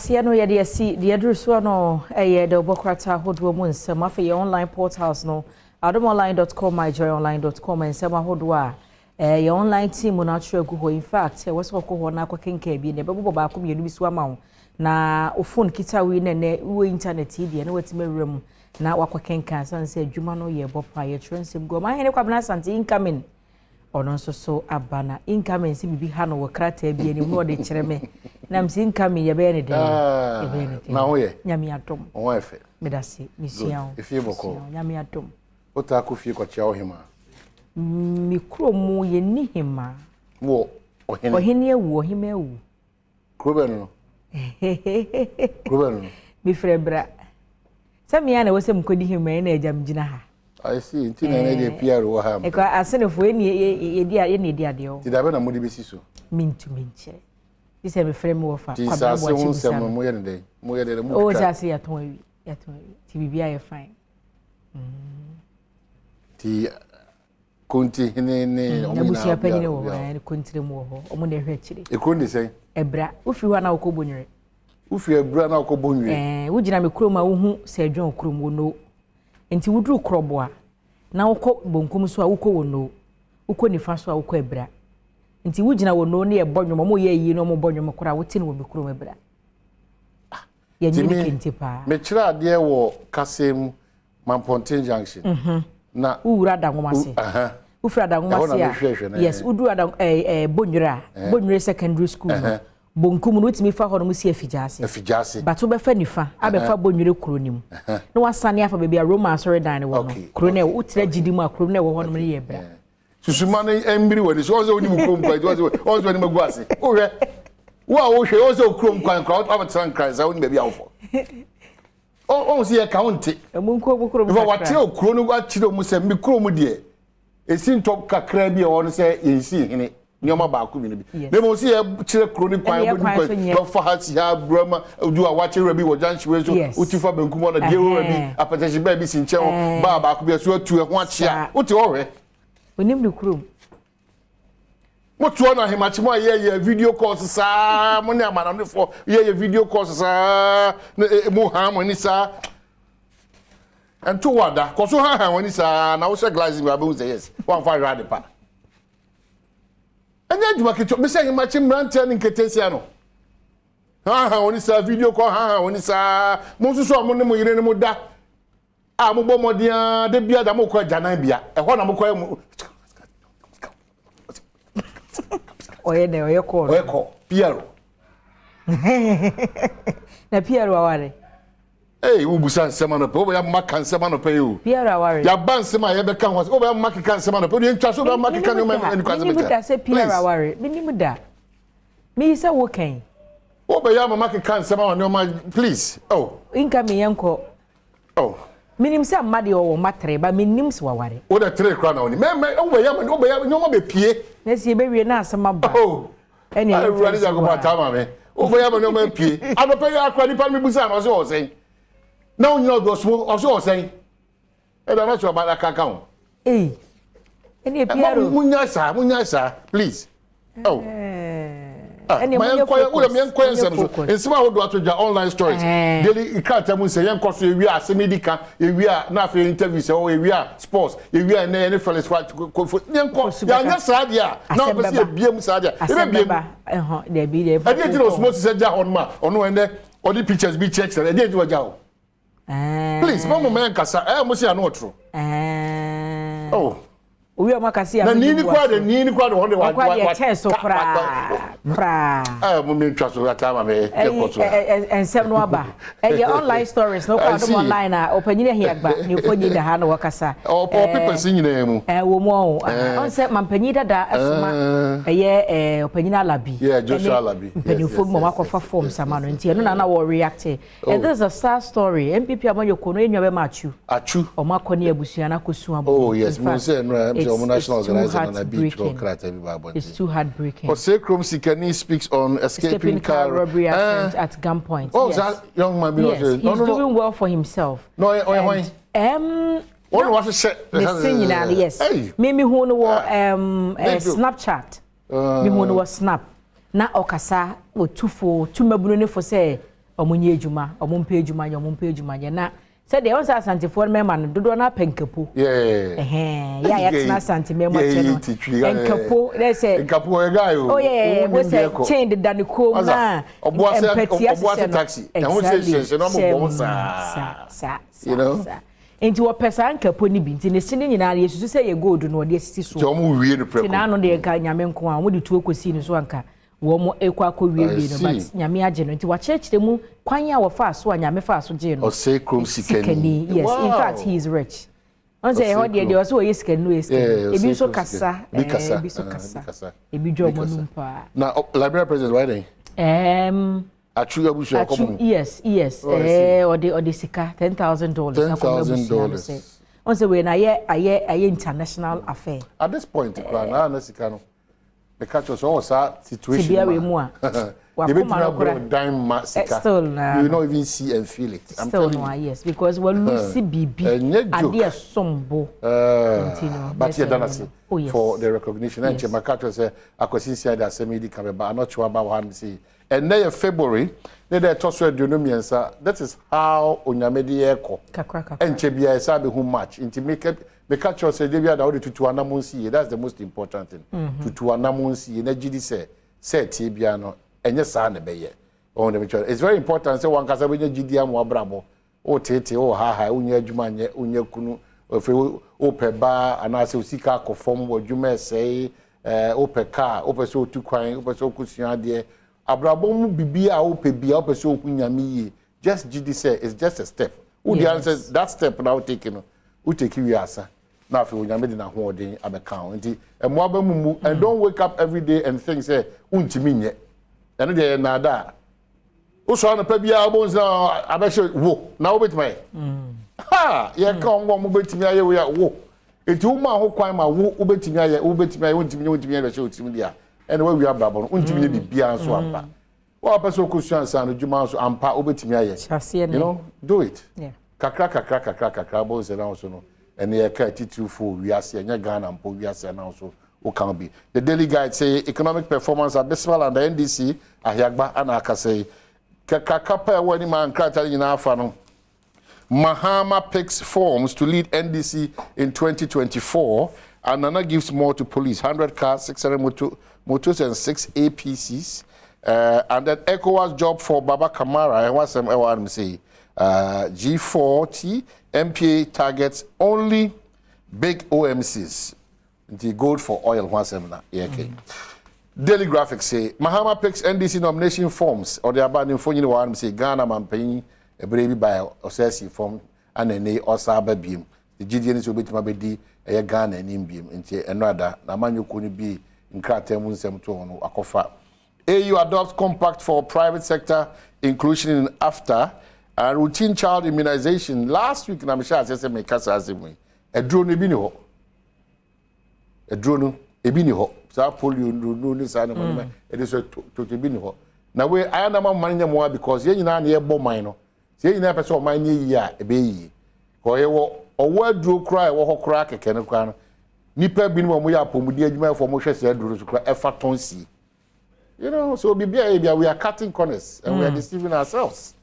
Kaseɛ no yɛde asi deɛ aduru soɔ no ɛyɛ de wobɔ krataa ahodoɔ mu nsɛm. Afei yɛ online portals no, adomonline.com, myjoyonline.com, nsɛm ahodoɔ a yɛ online team no atwerɛ agu hɔ. In fact, ɛwɔ sɛ wɔkɔ hɔ na akɔkenkan bi na ɛbɛbobɔ baako mmienu bi so ama wo na wo phone kita wei na ɛnɛ wowɔ internet yi deɛ na watumi awura mu na wakɔkenkan, sane sɛ adwuma no yɛ bɔ paa. Yɛtwerɛ nsɛm gu. Ɔmanhene Kwabena Asante incoming, ɔno nso so aba na incoming sɛ biribi ha no wɔ krataa bi anim na ɔde kyerɛ me na msi incoming, yɛbɛyɛ ne dɛn? Yɛbɛyɛ ne dɛn? Na woyɛ? Nyame adom. Ɔho ayɛ fɛ. Medase, mesua wo. Efie bɔkɔ? Nyame adom. Wotaa kɔ fie kɔkyea wo hema? Me kurom mu yɛnni hema. Wɔ ɔhene? Ɔhene awu, ɔhema awu. Kuro bɛn no? Kuro bɛn no? Mefrɛ bra sɛ mea na ɛwɔ sɛ mekɔdi hema yi na agya megyina ha. I see. Nti na ɛnɛ deɛ PR wɔ ha. Ɛkɔ asenefoɔ ɛni yɛdi yɛni yɛdi adeɛ wɔ. Ti dabe na mode bɛsi so? Mentumi nkyerɛ. Ti sɛ mefrɛ me wɔfa. Ti nsase ho nsɛm no moyɛ ne dɛn? Moyɛ dɛn? Mo twitwa? O sɛ ase yɛtɔn awi, yɛtɔn awi. Ti biribi ayɛ fine. Ti konti hene ne ɔmo nyinaa? Abusua panyin wɔ hɔ, ɛne kontire mu wɔ hɔ. Ɔmo na ɛhwɛ akyire. Ekuro ne sɛn? Ɛbra. Wofiri hɔ a na wokɔ Bonwere. Wofiri Ɛbra na wokɔ Bonwere? Ɛɛ, wogyina me kurom a wohu sɛ adwon kurom wɔ no. Nti woduru Korɔboa na wokɔ bonkum so a, wokɔ Wono, wokɔ nifa so a, wokɔ Abira. Nti wogyina Wono ne yɛbɔ nnwom, ɔmo yɛ ayie na ɔmo bɔ nnwom koraa, wote no wɔ me kurom Abira. Yɛnyɛ ne kente paa. Mekyerɛ adeɛ wɔ Kasem Mampɔnten Junction. Na wowura Adanwoma ase. Wofiri Adanwoma ase a, yes, woduru Adan ɛɛ ɛɛ Bonwere a, Bonwere Secondary School no, bonkum no wotumi fa hɔ nom si Afigya ase. Afigya ase. But wobɛfa nifa abɛfa Bonwere kuro no mu na wasane afa baabi a Roma asɔredan no wɔ no. Kuro no wotra gyidi mu a, kuro no ɛwɔ hɔ nom no yɛ Abira. Susuma no mmiri w'ani so. Ɔsɛ wonim kurom kwan nti ɔsɛ w'anim agu ase. Wohwɛ wo a wohwɛ, ɔsɛ okurom kwan koraa wabɛtena Nkran sɛ wonim baabi a wofɔ. Ɔhu sɛ yɛka wo nte. Ɛmu nkurom kurom kakra. Wakyerɛ kuro no, wakyerɛ mu sɛ me kurom deɛ esi ntɔ kakra bi a ɛwɔ no sɛ yɛnsi hene nneɛma baako mmienu bi na mmom sɛ yɛkyerɛ kuro no kwan, wobɛdu kwan bɛfa ha si ha burama du a wakyerɛ wura bi wɔ junction wei so, wotu fa benkum hɔ na deɛ wura bi apɛtɛhye bɛɛ bi si nkyɛn hɔ baa baako bi ɛso atu ɛho akyea, wote hɔ hwɛ. Onim ne kurom. Motoɔ no ahemakye mu a yɛyɛ video calls saa, mo ne amanɔnefoɔ yɛyɛ video calls saa na mo haa mo ani saa. Ɛnto wo ada kɔ so haha wɔn ani saa na wohyɛ glass bi abɛhu sɛ yes, wɔamfa ahwɛ ade pa. Ɛnyɛ adwuma ketewa bi sɛ ahemakye mmeranteɛ ne nketesia no haha wɔn ani saa, video call haha wɔn ani saa. Mo nso so a mo ne mo yere ne mo da a mobɔ mmɔden ara da bia da mokɔ agyanan bea ɛhɔ na mokɔ yɛ mo. Ɔyɛ dɛ ɔyɛ kɔɔ. Ɔyɛ kɔ PR. Na PR aware? Ee, wobusa nsɛm anɔpɛ, wobɛyɛ mma ka nsɛm anɔpɛ yi o. PR aware? Yaba nsɛm a yɛbɛka ho asɛm, wobɛyɛ mma keka nsɛm anɔpɛ, wode ntwa so, wobɛyɛ mma keka nneɛma ɛni kwan sɛ. Menim da sɛ PR aware, menim da. Meyi sɛ wo kɛn. Wobɛyɛ ama ma keka nsɛm ama nneɛma, please. Oh. Nka me yɛnkɔ. Oh. Menim sɛ mma deɛ ɔwɔ mma tere ba, menim sɛ waware. Wo de tere kora na wonim. Mɛ mɛ wobɛyɛ ama wobɛyɛ nneɛma bɛpie. Na sɛ yɛbɛwie na asɛm aba. Oh. Ɛne ɛyɛ Awurade Nyankopɔn ataa ma me. Wobɛyɛ ama nneɛma apue. Anɔpɛ yi akora nipa no mebusa no ɔsɛ ɔsɛn. Na wonyina ɔdɔ ɔsomo ɔsɛ ɔsɛn. Ɛda na sɛ ɔba aka ka ho. Ei. Ɛne Piero. Munya saa, munya saa, please. Oh. Ɛne munya focus. Wọ́n yẹn kọ́ yẹn nsɛm so. Nsɛm ahodoɔ ato dwa, online stories. Daily krataa mu nsɛm yɛn kɔ so, yɛwie a asɛm yi di ka, yɛwie a na afei interview sɛ ɔwɔ, yɛwie a sports, yɛwie a ɛnɛ yɛne Felix kofo yɛn kɔ. Yɛanyɛ saa deɛ a na wɔpɛ sɛ yɛbie mu saa deɛ a yɛbɛbie mu. Ɛdeɛ nti na osmosis agya hɔ nom a ɔno ɛnɛ ɔde pictures bi kyerɛkyerɛ, ɛdeɛ nti wɔgya hɔ? Please, mo mo mɛ nkasa ɛyɛ mo si ano ɔtoro. Oh. Owi ɔmo akasi na nii ni kura de nii ni kura de wɔn de wa wa wa kyɛn so koraa koraa. Ɛɛ mo mi ntwa so ata ama mi yɛ kɔ so. Ɛyi nsɛm no aba, ɛyɛ online stories no kɔ Adum Online a ɔpanyin Ahiagba ne mfonyin da ha na wɔkasa. Ɔpɔ papers nyinaa mu. Ɛɛ wɔ mu ɔn ɔn sɛ mampanyin dada ɛsoma ɛyɛ ɛɛ ɔpanyin Alabi. Yeah, Joshua Alabi. Mpanyinfoɔ bi ma wɔn akɔfa forms ama no, nti ɛno na na wɔ react. And this is a sad story. NPP amanyɔkuo no enua bɛma Atsu. Atsu. Ɔmo akɔ ne abusua no akɔsu abɔ. Oh yes, mo sɛ no ɛm sɛ ɔmo national organizer na na bi twerɛ krataa bi ba abɔnten. It's too heartbreaking. Ɔsɛ Sikani speaks on escaping car robbery attempt at gunpoint. Oh, yes. That young man bi. Yes, he's no, no, no. doing well for himself. No, ɔyɛ hwan? Wɔn na wahyehyɛ. Ne se nyinaa no, yes. Me mi hu no wɔ Snapchat. Mi hu no wɔ Snap. Na ɔkasa otufo tumabunu ne fo sɛ Ɔmo nyɛ adwuma, ɔmo mpɛ adwuma nyɛ, ɔmo mpɛ adwuma nyɛ. Na sɛdeɛ wɔn sɛ Asantefoɔ no mmarima no dodoɔ no apɛ nkapo. Ɛhɛn, yɛ a yɛtena Asante mmarima kyɛ no, nkapo dɛ sɛ nkapo ɔyɛ guy o. Oh yeah, wo sɛ chain deda ne kɔn mu na mpɛtia hyehyɛ no. Exactly, hyɛ saa saa saa. Nti wɔpɛ saa nkapo no bi, nti ne se no nyinaa yɛsusu sɛ yɛ gold no wɔde asisi so. Nti wɔn wie no prɛko. Nti n'ano deɛ nka Nyame nko a wɔn de tuo kɔsii ne so anka wɔn ekɔ akɔ wie wie no, but Nyame agye no. Nti wakyerɛkyerɛ mu kwan a wɔfaa so a Nyame faa so gyee no. Ɔsɛ kurom sikani. Yes, in fact he is rich. Wɔn sɛ ɛhɔ deɛ ɔsɛ wɔyɛ sikani no yɛ sikani. Ebi nso kasa, ebi nso kasa, ebi dwa wɔn anum paa. Na Liberia president wayɛ dɛn? Atsu abusua kɔmɔ mu. Yes. Ɔde sika $10,000. $10,000. Wɔn sɛ wei na ayɛ international affair. At this point kura na sika no, meka kyerɛ sɛ ɔwɔ saa situation mu a, yɛbɛtumi abrɛ dan ma sika. Still na you will not even see and feel it. I'm still no, yes, because wɔn lose biribi adeɛ sombo. But yɛ dana se for the recognition. Ɛnkyɛ maka kyerɛ sɛ Akwasi Nsia de asɛm yi di kan bɛba anɔkyewa aba wɔ ha no sɛ ɛnɛ yɛ February ne dɛ ɛtɔ so 23. That is how Onyame de yɛ kɔ. Ɛnkyɛ biara ɛsɛ abɛhu March. Nti meka kyerɛ sɛ de bi ada wode tutu anam nsi yie. That's the most important thing. Tutu anam nsi yie na gyi di sɛ tie biara no ɛnyɛ saa na ɛbɛyɛ. Ɔn de mekyerɛ, it's very important sɛ wankasa bɛnya gyidi ama wabrabɔ. Wotete wo haha, wonyɛ adwuma nyɛ, wonyɛ kunu, afei wopɛ baa anaasɛ osika akɔ fam, wɔ adwuma ɛsɛe, wopɛ kaa, wopɛ sɛ wotu kwan, wopɛ sɛ wokɔsua adeɛ, abrabɔ mu bibi a wopɛ bia, wopɛ sɛ wohu Nyame yie, just gidi sɛ it's just a step. Wodi ansɛ that step na wotake no, wotake wie asa na afei Onyame de n'ahoɔden abɛka ho. Nti mmoa bɛ mu mu and don't wake up every day and think sɛ wontumi nyɛ. Ɛno deɛ yɛ nnaada a wosɔre anɔpa biara wobɛhu sɛ abɛhyɛ wo na wobɛtumi ayɛ ha. Yɛka ɔmo a ɔmo bɛtumi ayɛ wei a wo nti woma ho kwan ma wo wobɛtumi ayɛ, wobɛtumi ayɛ, wontumi nyɛ, wontumi nyɛ bɛhyɛ wo tirim deɛ a, ɛna wawie abrabɔ no, wontumi nyɛ biribiara nso ampa. Wo a wopɛ sɛ wokɔsua nsa no dwuma nso ampa wobɛtumi ayɛ, do it kakra kakra kakra kakra. Bɔ nsɛ na so no ɛne yɛka atitirifoɔ wiase, ɛnyɛ Ghana mpo, wiase ɛna so woka bi. The Daily Guide say economic performance abysmal and the NDC Ahiagba ana aka yi kakraka pa ɛwɔ anim a nkrataa no nyinaa afa no. Mahama picks forms to lead NDC in 2024 and Nana gives more to police: 100 cars, 600 motors and 6 APCs. And then ECOWAS job for Baba Kamara and what's them say G40 MPA targets only big OMCs. The gold for oil what's them na. Yeah, okay. Daily Graphic say Mahama picks NDC nomination forms or the abandoned phone you want say Ghana man paying ebere bi ba ɔsɛ si fam ana ɛnɛ ɔsa aba biem gyidie ne sɛ obɛtumi abɛdi ɛyɛ Ghana anim biem. Nti ɛno ada na amanyɔkuo no bi nkrataa mu nsɛm to hɔ no akɔfa. AU adopts compact for private sector inclusion in AfCFTA and routine child immunization. Last week na mehyɛ aseɛ sɛ meka saa asɛm yi, aduro no ebi ni hɔ, aduro no ebi ni hɔ, saa polio no ne saa nneɛma nneɛma ɛde sɛ toto ebi ni hɔ. Na wei ayɛ nam ama no nyɛ mmoa because yɛn nyinaa na yɛbɔ man no sɛ yɛn nyinaa pɛ sɛ ɔman nyɛ yie a ɛbɛyɛ yie. Ɔyɛ wɔ ɔwɔ aduro koraa a ɛwɔ hɔ koraa kɛkɛ no koraa no, nipa binom a wɔyɛ apɔmuden adwumayɛfoɔ a wɔhwɛ sɛ aduro no so koraa ɛfa tɔn sie. So biribi a yɛ bia, we are cutting corners and we are deceiving ourselves.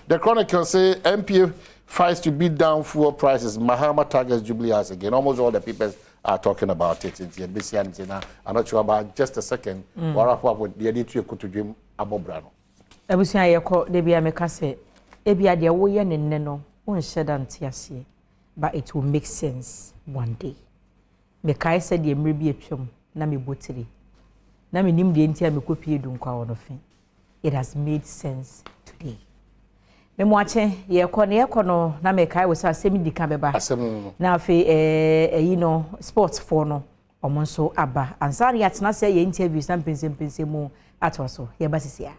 The Chronicle say NPA fights to beat down fuel prices. Mahama targets Jubilee House again. Almost all the papers are talking about it. Nti yɛbɛsi ano sɛ na I'm not sure about just a second. Wɔn up with the idea to kotodwem abɔ bra no. Abusua, yɛkɔ de bia meka sɛ ebia deɛ woyɛ ne nnɛ no wonhyɛ da nte aseɛ, but it will make sense one day. Mekae sɛ deɛ mmerɛ bi atwam na mebɔ tiri na menim deɛ nti a mekɔpie Dunkwa wɔ no fe. It has made sense today. Memoakye yɛkɔ ne yɛkɔ no na mekae wɔ sɛ asɛm di ka bɛba. Asɛm no. Na afei ɛyi no, sportsfoɔ no ɔmo nso aba ansa na yɛatena sɛ yɛ interviews na mpɛnsɛmpɛnsɛ mu atoa so. Yɛba sisi a.